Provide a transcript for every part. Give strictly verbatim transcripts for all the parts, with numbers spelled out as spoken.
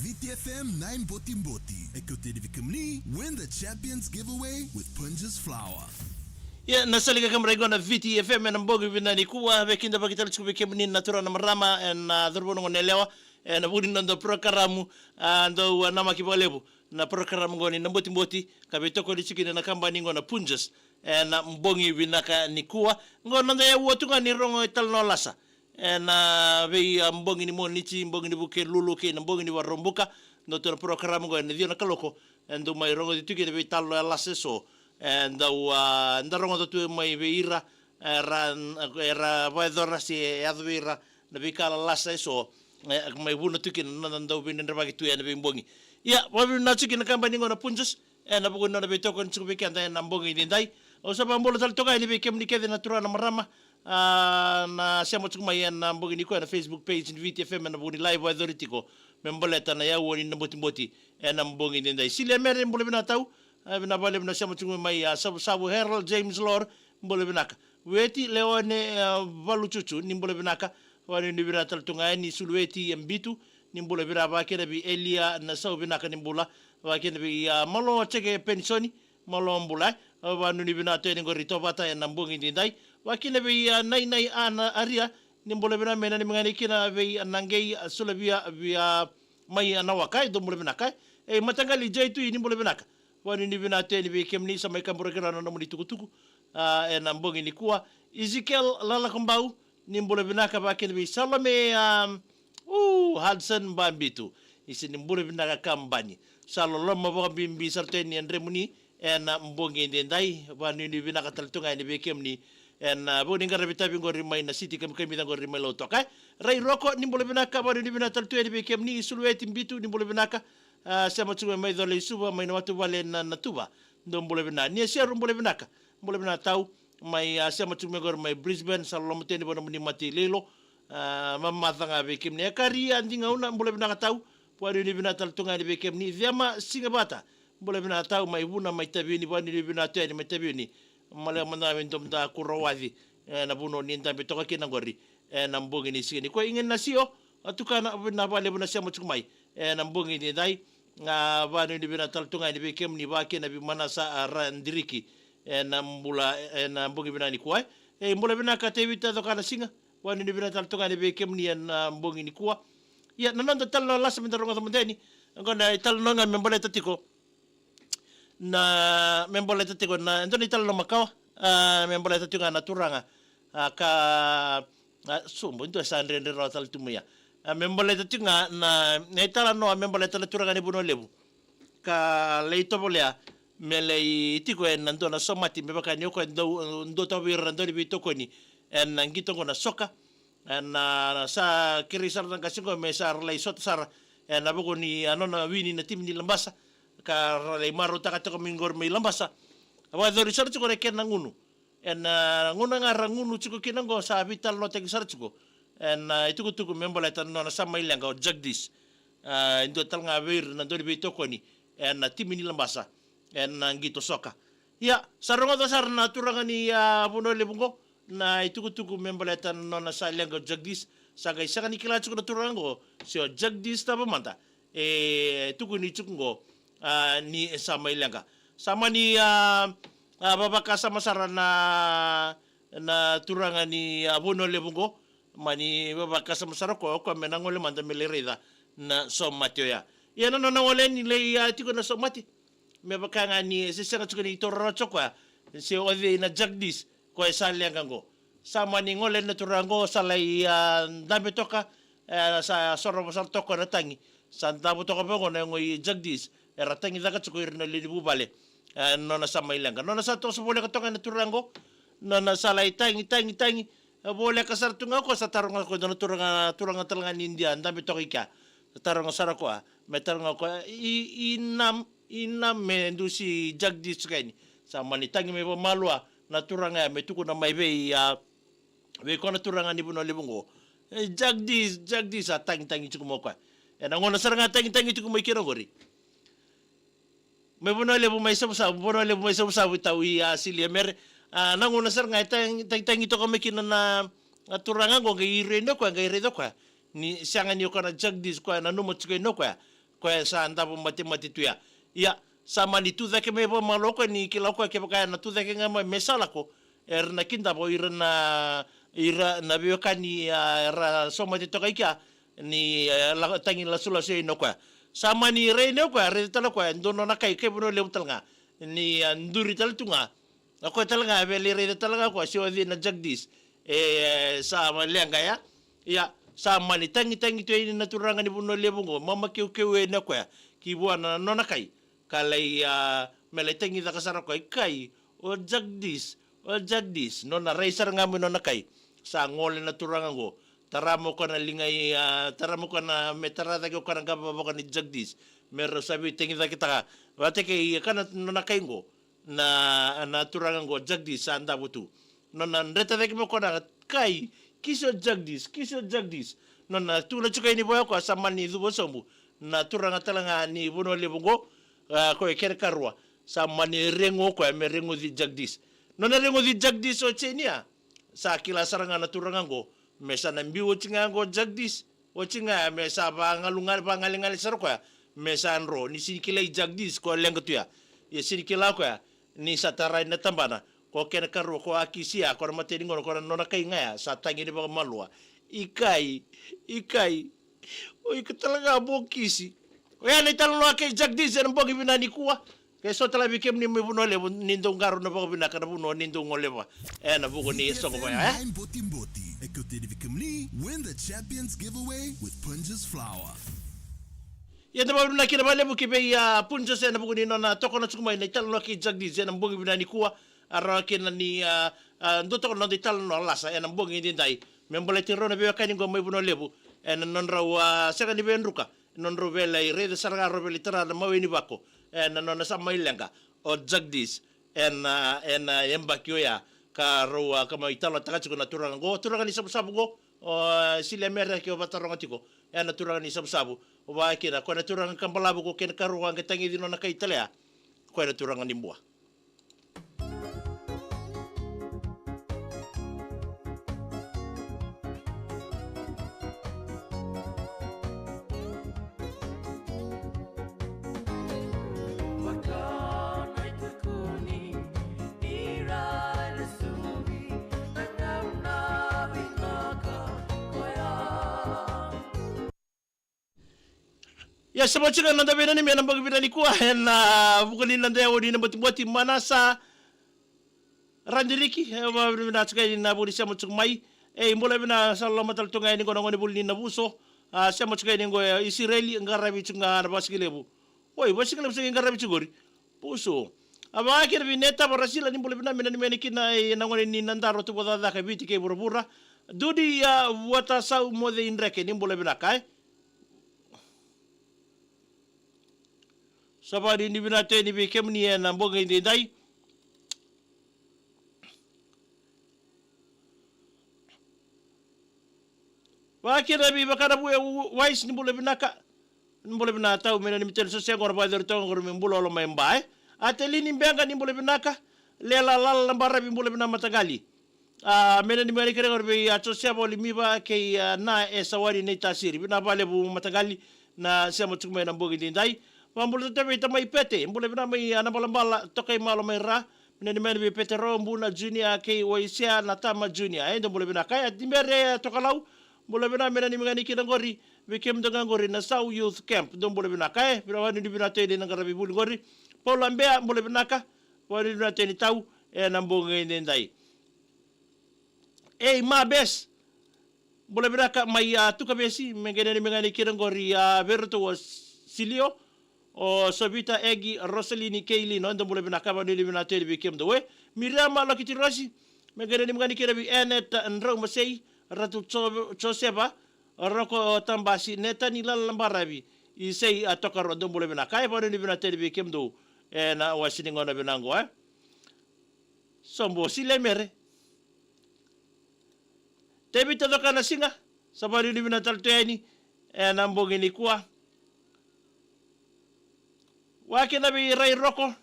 Viti F M nine Boti Boti. E kauta yani vei kemuni, win the Champions Giveaway with Punjas Flour. Ia, na sala ni kakaburaki qo na Viti F M ena bogi vinaka nikua, veikidavaki tale tiko vei kemuni na turaga na marama, ena, ah, cauravou, na goneyalewa, ena vuku ni noda porokaramu, ah, dau, ah, namaki vakalevu na porokaramu qo ni Na Botiboti, ka veitokoni tiko kina na kabani qo na Punjas, ena bogi vinaka nikua. Qo noda iyau tu ga ni rogo italanoa lasa ena vei, ah, bogi ni Moniti, bogi ni Vukelulu kei na bogi ni Vakaraubuka. Dau tu na porokaramu qo ena ciwa na kaloko, e dau mai rogoci tu kina veitalanoa lasa eso. E dau, ah, da rogoca tu mai vei ira era, era vakayacora se yaco vei ira na veika lasa eso, e mai vuna tu kina na noda dau veidredrevaki tu ena veibogi. Ia, vakavinavinaka tiko kina na kabani qo na Punjas ena vuku ni nona veitokoni tiko vei keda ena bogi edaidai. Au sa vakabula tale toka yani vei kemuni kece na turaga na marama, ah, na sema tiko mai ena bogi nikua ena Facebook page ni Viti F M ena vuku ni live e cori tiko me baleta na iyau ni Na Botiboti ena bogi edaidai. Silia Mere, bula vinaka tau. Ah, vinaka vakalevu na sema tiko mai, ah, Savusavu Harold James Lor, bula vinaka. Weti Leone, ah, Valuchuchu, ni bula vinaka. Vakanuinui vinaka tale tu ga yani Suluweti, ah, Bitu, ni bula vinaka, vakakina vei Elia Nasau, vinaka ni bula, vakakina vei, ah, Malo Jeke Penisoni, Malo bula, eh. Vakanuinui vinaka tu yani qori Tovata ena bogi edaidai. Vakakina vei, ah, Nainai Ana Aria, ni bula vinaka, me nanumi ga yani kina vei, ah, Naqei, ah, Sulavia, via, ah, mai, ah, Nawaka, e dou bula vinaka, eh. E, Mataqali Jai Tui, ni bula vinaka. Vakanuinui vinaka tu yani vei kemuni, sa mai kaburaki rawa na nomuni tukutuku, ah, ena bogi nikua. Ezekiel Lalakobau, ni bula vinaka, vakakina vei Salome, ah, u, Hudson Babitu. Isa, ni bula vinaka kabani. Sa loloma vakabibi sara tu yani e dremuni ena bogi edaidai. Vakanuinui vinaka tale tu ga yani vei kemuni ena, ah, vuku ni qaravi tavi qori mai na siti kamikamica qori mai Lautoka, eh. Rai Roko, ni bula vinaka, vakanuinui vinaka tale tu yani vei kemuni. Suluweti Bitu, ni bula vinaka. Ah, sema tiko mai Coleisuva, mai na matavuvale na, Natuva. Dou bula vinaka. Ni Seru, bula vinaka. Bula vinaka tau. Mai, ah, sema tiko mai qori mai Brisbane, sa loloma tu yani vua nomuni mate i Leilo. Ah, mamaca ga vei kemuni. E Kari, ah, Digauna, bula vinaka tau. Vakanuinui vinaka tale tu ga yani vei kemuni. Cema Sigavata, bula vinaka tau, mai Vuna, mai Taveuni, vakanuinui vinaka tu yani mai Taveuni. Malewa mada ga vei domoda Kurowaci, ena vanua ni dabe toka kina qori ena bogi ni siga nikua. Igenasio, ah, Tukana, vinaka vakalevu na sema tiko mai ena bogi edaidai. Ah, vakanuinui vinaka tale tu ga yani vei kemuni, vakakina vei Manasa, ah, Radiriki, ena bula, ena bogi vinaka nikua, eh. E, bula vinaka Tevita Cokanasiga, vakanuinui vinaka tale tu ga yani vei kemuni ena bogi nikua. Ia, na noda italanoa lasa meda rogoca mada yani, qo na italanoa ga me baleta tiko na, me baleta tiko na, e dua na italanoa makawa, ah, me baleta tiko ga na turaga, ah, ka, ah, sobo, e dua sa dredre rawa tale tu mai ya. Ah, me baleta tiko ga na, na italanoa me baleta na turaga ni Vanua Levu ka lai tovolea me lai tiko ena dua na somate, me vaka ni o koya dau, dau tauvi ira na dau ni veitokoni ena qito qo na soka. Ena, ah, sa kerei sara na qase qo me sa ra lai sota sara ena vuku ni, ah, nona wini na timi ni Labasa, ka ra lai marautaka tiko mai qori mai Labasa. A vakayacori sara tiko na kena gunu. Ena, ah, gauna ga ra gunu tiko kina qo, sa veitalanoataki sara tiko ena, ah, itukutuku me baleta na nona sa mai leqa o Jagdish. Ah, e dua tale ga vei ira na dau ni veitokoni ena timi ni Labasa ena qito soka. Ia, sa rogoca sara na turaga ni, ah, Vanua Levu qo na itukutuku me baleta na nona sa leqa o Jagdish. Sa qai sega ni kila tiko na turaga qo se o Jagdish cava mada e tukuni tiko qo, ah, ni sa mai leqa. Sa mani, ah, ah, vavakasama sara na, na turaga ni, ah, Vanua Levu qo. Mani vavakasama sara o koya, o koya me na gole mada me lai raica na somate oya. Ia, na nona gole ni lai, ah, tiko na somate, me vaka ga ni se sega tiko ni taura rawa tiko o koya se o cei na Jagdish. Koya sa leqa qo. Sa mani gole na turaga qo, sa lai, a, dabe toka, e, sa sorova sara toka na tagi. Sa davo toka vaqo na yago i Jagdish. Era tagi caka tiko ira na lewe ni vuvale. E, nona sa mai leqa. Nona sa toso voleka toka na turaga qo. Nona sa lai tagi, tagi, tagi. E, voleka sara tu ga o koya sa taroga o koya na turaga, turaga tale ga ni Idia, dabe toka i kea. Sa taroga sara o koya. Me taroga o koya, i, i nam, i nam me dusi Jagdish tiko yani. Sa mani tagi mai vakamalua na turaga ya me tukuna mai vei, a, vei koya na turaga ni Vanua Levu qo. E, Jagdish, Jagdish, a tagitagi tiko mai o koya. Ena gauna sara ga tagitagi tiko mai kina qori. Mai Vanua Levu mai Savusavu, Vanua Levu mai Savusavu tau i, a, Sili e Mere. A, na gauna sara ga e tagi, tagitagi toka mai kina na, na turaga qo, qai rai o koya, qai raica o koya. Ni sega ni o koya na Jagdish, koya nanuma tiko o koya. Koya sa davo matemate tu ya. Ia, sa mani tu cake mai vakamalua o koya ni kila o koya kevaka ena tu cake ga mai me sa lako. Era na kidava o ira na, ira na veiwekani, a, era somate toka i kea ni, e, la, tagi lasulasu yani o koya. Sa mani rai o koya, raica tale o koya, e dua nona kai, kai Vanua Levu tale ga. Ni, a, duri tale tu ga. O koya tale ga, e via lai raica tale ga o koya, se o cei na Jagdish. E, sa leqa ya. Ia, sa mani tagitagi tu yani na turaga ni Vanua Levu qo, mamakeukeu yani o koya. Ki vua na nona kai. Ka lai, a, me lai tagi caka sara o koya, i kai, o Jagdish, o Jagdish, nona rai sara ga mai nona kai. Sa gole na turaga qo. Tara mai o koya na liga i, a, tara mai o koya na, me tara cake o koya na qavokavoka ni Jagdish. Me rau sa veitagi caketaka. Vata kei, a, ka na nona kai qo. Na, na turaga qo Jagdish sa davo tu. Nona dreta cake mai o koya na kai, kisi o Jagdish, kisi o Jagdish. Nona tukuna tiko yani vua o koya sa mani cuva sobu. Na turaga tale ga ni Vanua Levu qo, a, koya kena karua. Sa mani regu o koya me reguci Jagdish. Nona reguci Jagdish o Jeni ya. Sa kila sara ga na turaga qo. Me sa na biu oti ga qo Jagdish. Oti ga me sa vagalugali, vagalegale sara o koya. Me sa dro, ni sini kilai Jagdish, ko leqa tu ya. Ia sini kila o koya. Ni sa tarai na tabana. Ko kena karua, ko a kisi ya, ko na matai ni gauna, ko na nona kai ga ya. Sa tagi ni vakamalua. I kai, i kai. O iko tale ga mo kisi. Oya na italanoa kei Jagdish ena bogi vinaka nikua. Ke so tale vei kemuni mai Vanua Levu, ni dou qarauna vakavinaka na vanua ni dou goleva. Ena vuku ni soqo vaya, e? Nine Boti Boti. E kauta yani vei kemuni, win the Champions Giveaway with Punjas Flour. Ia da vakavinavinaka kina vakalevu ki vei, a, Punjas ena vuku ni nona tokona tiko mai na italanoa kei Jagdish ena bogi vinaka nikua. A rawa kina ni, a, a, dua toka na noda italanoa lasa ena bogi edaidai. Me baleti rau na veiwekani qo mai Vanua Levu. Ena nodrau, a, sega ni veidruka. Nodrau via lai raica sara ga rau via lai tara na mawe ni vako. Ena nona sa mai leqa o Jagdish. Ena, ena yabaki oya. Ka rau, a, ka mai talanoataka tiko na turaga qo. Turaga ni Savusavu qo. O, a, Sili e Mere ke o vakataroga tiko. Ena turaga ni Savusavu. O vaka kina, ko na turaga ka balavu ko kena karua qai tagici nona kai tale ya. Ko na turaga ni Bua. Ia, sa vaka tiko na noda veinanumi ena bogi vinaka nikua, ena, a, vuku ni noda yawa ni na botiboti, Manasa Radiriki, e, vakavinavinaka tiko yani na vuli sema tiko mai. E, bula vinaka, sa loloma tale tu ga yani qo na gone vuli ni Navuso. A, sema tiko yani qo, e, Isireli, qaravi tiko ga na vasikelevu. Oi, vasikelevu sa qaravi tiko qori. Pusu. A vaka kina vei Neta Varasila, ni bula vinaka, me nanumi yani kina, e, na gone ni Nadaro, Tuvacakacaka, Viti kei vuravura. Dudi, a, Vuatasau, Moce Idreke, ni bula vinaka, e. Sa vakanuinui vinaka tu yani vei kemuni ena bogi edaidai. Vaka kina vei Vakanavuya Wise, ni bula vinaka. Ni bula vinaka tau, me nanumi tale so se qo na vakayacori toka qori me bula olo mai Ba, e. Atelini Beqa, ni bula vinaka. Lela Lala na Baravi, bula vinaka mataqali. A, me nanumi yani kina qori vei, a, Josefa Limiva kei, a, na e Sawani Neitasiri. Vinaka vakalevu mataqali na sema tiko mai na bogi edaidai. Vakabula tale vei Tamai Pete, bula vinaka mai, a, Nabalabala, Tokaimalo mai Ra. Me nanumi yani vei Pete Rawa, Buna Junior kei Waisea Natama Junior. E, dou bula vinaka. E, Tibere, e, Tokalau. Bula vinaka, me nanumi yani kina qori vei kemudou ga qori na Sau Youth Camp. Dou bula vinaka, e. Vinaka, vakanuinui vinaka tu yani na qaravi vuli qori. Paula Bea, bula vinaka. Vakanuinui vinaka tu yani tau ena bogi edaidai. Ei, Mabes. Bula vinaka mai, a, Tukavesi, me qai nanumi ga yani kina qori, a, vei iratou o Silio, o Sovita, Egi, Rosalini, Keilino, dou bula vinaka, vanuinui vinaka tale vei kemudou e. Miriama Lokitirosi, me qai nanumi ga yani kina vei Enet, a, Draumasei, Ratu Jo-, Joseva, Roko Tabasi, Netani Lalabaravi, Isei, a, Tokarua, dou bula vinaka, e vanuinui vinaka tale vei kemudou ena wase ni gauna vinaka qo, e. Sobo Silemere. Tevita Cokanasiga, sa vanuinui vinaka tale tu yani ena bogi nikua. Vaka kina vei Rai Roko.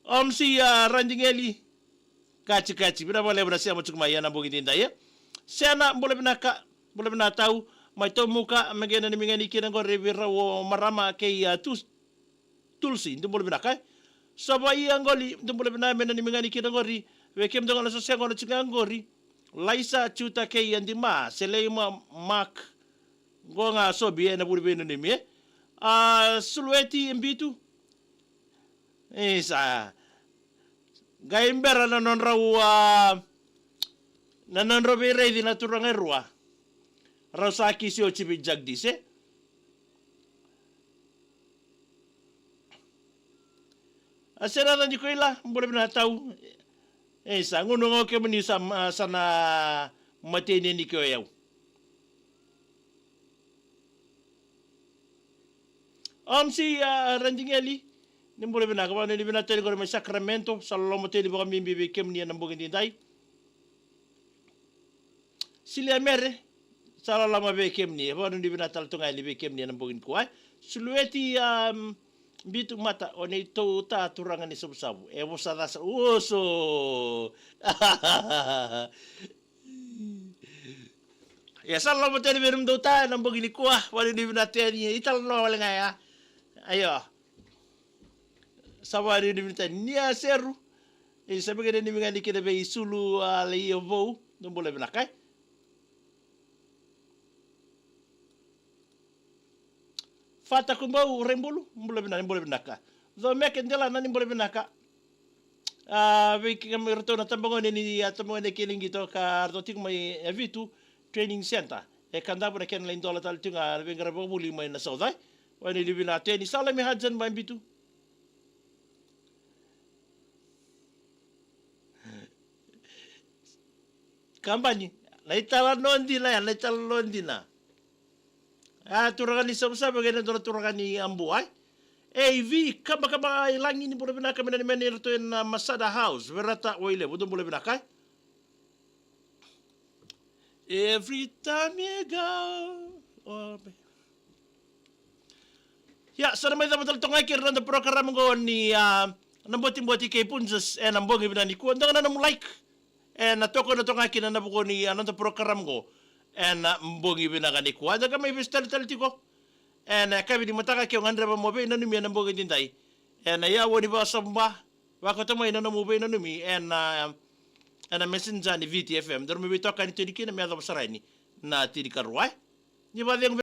Omsi, a, Radigeli. Katikati, vinaka vakalevu na sema tiko mai ena bogi edaidai, e. Sena, bula vinaka, bula vinaka tau, mai Tomuka, me qai nanumi ga yani kina qori vei rau o marama kei, a, Tus-, Tulsi, dou bula vinaka, e. Sova Iaqoli, dou bula vinaka, me nanumi ga yani kina qori vei kemudou ga na sosea qo na tiko ga qori. Laisa, Juta kei Adima, Seleima, Mark, qo ga sobi ena vuli veinanumi, e. A, Sulueti, Bitu. Isa. Qai bera na nodrau, a, na nodrau veiraici na turaga e rua. Rau sa kisi oti vei Jagdish, e. A, Sena Cadi Koila, bula vinaka tau. E, sa gunu ga o kemuni sa, a, sa na mateni yani ke o yau. Omsi, a, Radigeli, ni bula vinaka, vanuinui vinaka tale qori mai Sacramento, sa loloma tale vakabibi vei kemuni ena bogi edaidai. Silia Mere, sa loloma vei kemuni, e vanuinui vinaka tale tu ga yani vei kemuni ena bogi nikua, e. Sulueti, a, Bitu Mata, o neitou ta turaga ni Savusavu, e vosa ca sara, oso. Ia, sa loloma tale vei nomudou ta ena bogi nikua, vanuinui vinaka tale yani, italanoa wale ga ya. Io. Sa vanuinui vinaka tale yani, Nia Seru. Isa, me qai nanumi ga yani kina vei Sulu, a, Leia Vou, dou bula vinaka, e. Fata Kubau, Raibulu, bula vinaka, bula vinaka. Comeke Delana, ni bula vinaka. A, vei kemuni iratou na tabagone ni, a, tabagone kei Liqito ka ratou tiko mai, e, Vitu Training Centre. E Kadavu na kena lai dola tale tiko ga na veiqaravi vakavuli mai na South, e. Vanuinui vinaka tale yani, Salami Hadjan mai Bitu. Kabani, na italanoa dina ya, na italanoa dina. A, turaga ni Savusavu kei na dua na turaga ni Abu, ai. Ei, Vi Kabakaba Ilagi, ni bula vinaka, me nanumi yani iratou ena Masada House, Verata, Wailevu, dou bula vinaka, e. Every time you go, oh, baby. Ia, sa na mai cava tale toka ga kina na noda program qo ni, a, na Botiboti kei Punjas ena bogi vinaka nikua. Dua ga na nomu like ena tokona toka ga kina na vuku ni, a, noda program qo ena bogi vinaka nikua. Dua ga mai vesu tale tale tiko ena yakavi ni mataka ke o gadreva mo veinanumi ena bogi edaidai. Ena yaua ni vakasavuba, vakauta mai na nomu veinanumi ena, ena Messenger ni Viti F M. Daru mai veitokani tu yani kina me yacova sara yani na tinikarua, e. Ni vakacegu